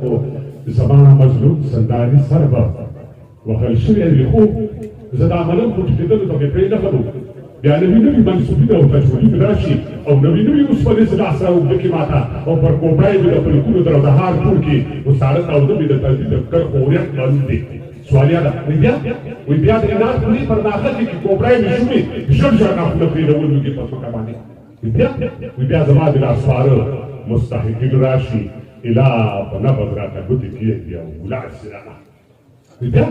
خو زما مظلوم سنداري سر به وهل شوی وي، خو زه دا منم، خو ټیټېدلو ته مې پرې نه ښودو. بیا نوي نوي منسوبین او تجربین راشي او نوي نوي اوسپنیز لاس را اوږده کړي ماته او پر کوپړۍ مې د پلکونو درزهار جوړ کړي، نو ساړه تاوده مې د تندي د کرښو وریښت معلوم دی. سوالیه ده. وایي بیا، وایي بیا د عناد خولې پر ناخښې کې کوپړۍ مې شومې ژر ژر غاښونه پرې راولوږي په ځمکه باندې. وایي بیا، وایي بیا زما د لاس سپاره مستحقین راشي، اله په نبض راته ګوتې کېږدي او ولاړ شي رانه. وایي بیا،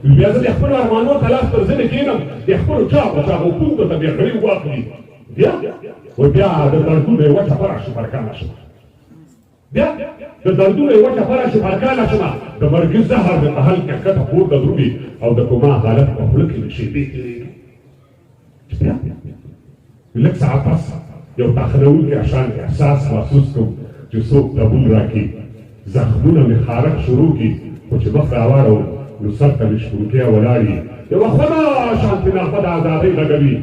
وایي بیا زه د خپلو ارمانو ته لاس تر زنې کېنم، د خپلو چاغو چاغو پوندو ته مې غړي واخلي. بیا، وایي بیا د دردونو یوه ټپه راشي پرکاله شم. بیا د دردونو یوه ټپه راشي پرکاله شمه، د مرګي زهر مې په حلق کې ښکته پورته درومي او د کوما حالت په خوله کې مې شېبې تېرېږي. بیا لږ ساعت پس یو تاخنوونکی اشان احساس محسوس کوم چې څوک دبون راکړي، زخمونه مې خارښ شروع کړي، خو چې مخ راواړوم نو سر ته مې شپونکی ولاړ وي، یوه خوږه شانتې نغمه د ازادۍ غږوي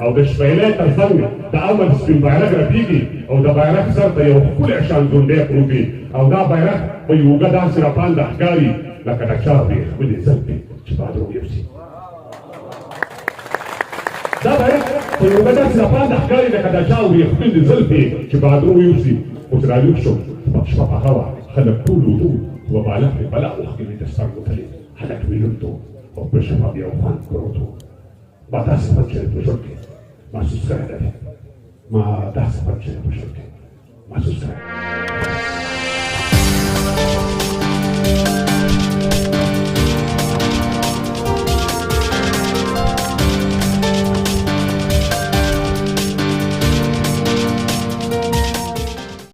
او د شپېلۍ تر څنګ د امن سپین بیرغ رپېږي او د بیرغ سر ته یو ښکلی شان ځونډی پروت وي او دا بیرغ په یو اوږه داسې رپانده ښکاري لکه د چا ورېښمینې زلفې چې بادرو یوسي. دا بیرغ په یو اوږه داسې رپانده ښکاري لکه د چا ورېښمینې زلفې چې بادرو یوسي. خو چې راویښ شوم، شپه پخه وه، خلک ټول ویده وو، خو په بالښت مې بلا اوښکې مې تر سترګو تلې، هلک مې لوند و او په ژبه مې یو خوند پروت و. ما داسې خوند چېرې په ژوند کې محسوس کړی نه دی. ما داسې خوند چېرې په ژوند کې محسوس کړی.